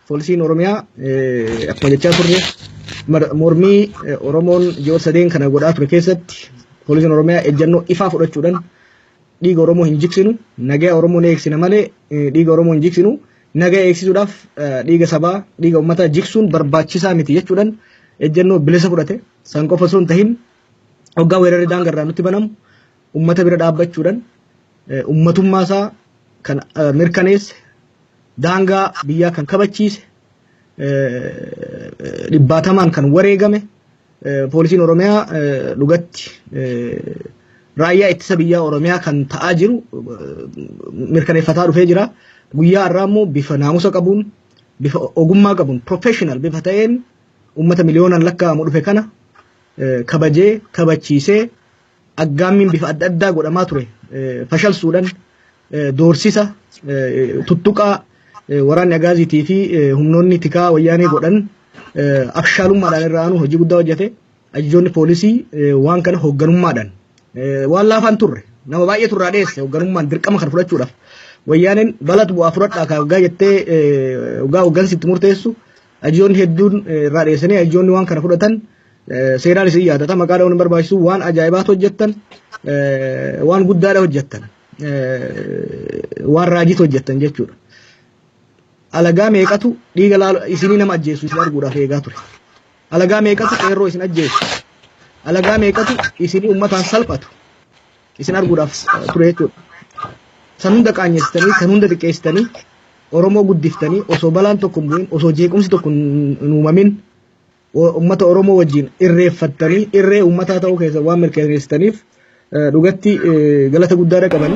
Poolisiin Oromiyaa akkuma jechaa turre mormii Oromoon ji'oota sadeen kana godhaa ture keessatti poolisiin Oromiyaa ejjennoo ifaa fudhachuudhaan dhiiga Oromoo hin jigsinu, nagaa Oromoo ni eegsina malee dhiiga Oromoo hin jigsinu, nagaa eegsisuudhaaf dhiiga sabaa, dhiiga uummataa jigsuun barbaachisaa miti jechuudhaan ejjennoo bilisa fudhate. San qofa osoo hin tahin hoggaa weerarri daangarraa nutti banamu uummata bira dhaabbachuudhaan uummatummaa isaa kan mirkaneesse, daangaa biyyaa kan kabachiise, dhibbaatamaan kan wareegame poolisiin Oromiyaa dhugatti raayyaa ittisa biyyaa Oromiyaa kan ta'aa jiru mirkaneeffataa dhufee jira. Guyyaa har'aa immoo bifa naamusa qabuun, bifa ogummaa qabuun, professional bifa ta'een uummata miliyoonaan lakkaa'amu dhufe kana kabajee kabachiisee aggaammiin bifa adda addaa godhamaa ture fashalsuudhaan doorsisa tuttuqaa waraanni agaaziitii fi humnoonni tikaa wayyaanee godhan abshaalummaadhaan irra aanu hojii guddaa hojjete. Ajajoonni poolisii waan kana hoogganummaadhaan waan laafaan turre nama baay'eetu irraa dheesse hoogganummaan dirqama kana fudhachuudhaaf. Wayyaaneen balatu bu'aa fudhadhaa kan hoggaa jettee hoggaa hooggansi itti murteessu ajajoonni hedduun irraa dheessanii ajajoonni waan kana fudhatan seenaan isin yaadata, maqaa dha'uun hin barbaachisu, waan ajaa'ibaatu hojjettan, waan guddaadha hojjettan, waan raajiitu hojjettan jechuudha. Alagaa meeqatu dhiiga laalu isinii nama ajjeesu isin arguudhaaf eegaa ture. Alagaa meeqatu qeerroo isin ajjeesu. Alagaa meeqatu isinii uummataan salphatu isin arguudhaaf ture jechuudha. San hunda qaanyessitanii, san hunda xiqqeessitanii, Oromoo guddiftanii, osoo balaan tokko hin bu'in, osoo jeequmsi tokko hin uumamin uummata Oromoo wajjin irreeffattanii irree uummataa ta'uu keessa waan mirkaneessitaniif dhugatti galata guddaadha qabani.